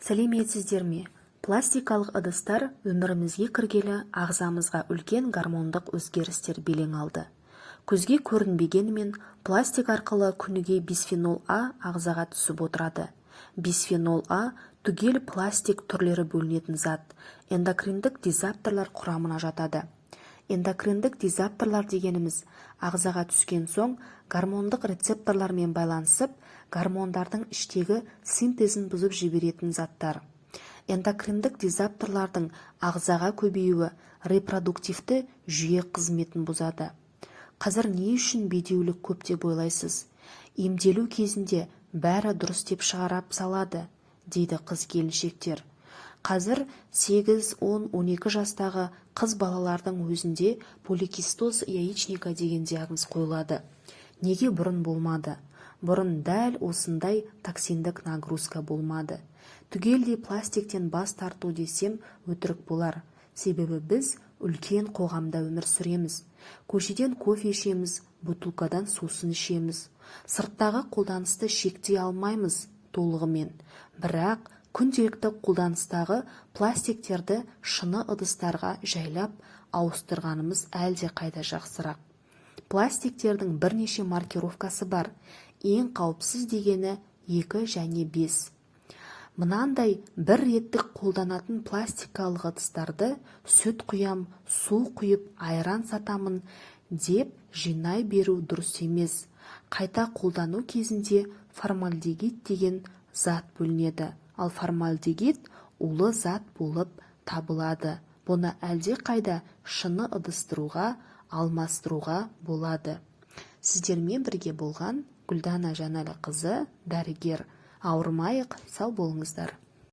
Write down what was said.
Сәлеметсіздер ме? Пластикалық ыдыстар өмірімізге кіргелі ағзамызға үлкен гормондық өзгерістер белең алды. Көзге көрінбегенімен, пластик арқылы күніге бисфенол А ағзаға түсіп отырады. Бисфенол А түгел пластик түрлері бөлінетін зат, эндокриндік дизрапторлар құрамына жатады. Эндокриндік дизрапторлар дегеніміз ағзаға түскен соң гормондық рецепторлармен байланысып, гормондардың іштегі синтезін бұзып жіберетін заттар. Эндокриндік дизрапторлардың ағзаға көбеюі репродуктивті жүйе қызметін бұзады. Қазір не үшін бедеулік көп деп ойлайсыз? Емделу кезінде бәрі дұрыс деп шығарып салады, дейді қыз-келіншектер. Қазір 8, 10, 12 жастағы қыз балалардың өзінде поликистоз яичника деген диагноз қойылады. Неге бұрын болмады? Бұрын дәл осындай токсиндік нагрузка болмады. Түгелдей пластиктен бас тарту десем, өтірік болар. Себебі біз үлкен қоғамда өмір сүреміз. Көшеден кофе ішеміз, бутылкадан сусын ішеміз. Сырттағы қолданысты шектей алмаймыз толығымен. Бірақ күнделікті қолданыстағы пластиктерді шыны ыдыстарға жайлап ауыстырғанымыз әлде қайда жақсырақ. Пластиктердің бірнеше маркировкасы бар. Ең қауіпсіз дегені 2 және 5. Мынандай бір реттік қолданатын пластикалық ыдыстарды сүт құям, су құйып, айран сатамын деп жинай беру дұрыс емес. Қайта қолдану кезінде формальдегид деген зат бөлінеді. Ал формальдегид улы зат болып табылады. Бұны әлде қайда шыны ыдыстыруға алмастыруға болады. Сіздермен бірге болған Гүлдана Жанәліқызы, дәрігер. Ауырмайық, сау болыңыздар.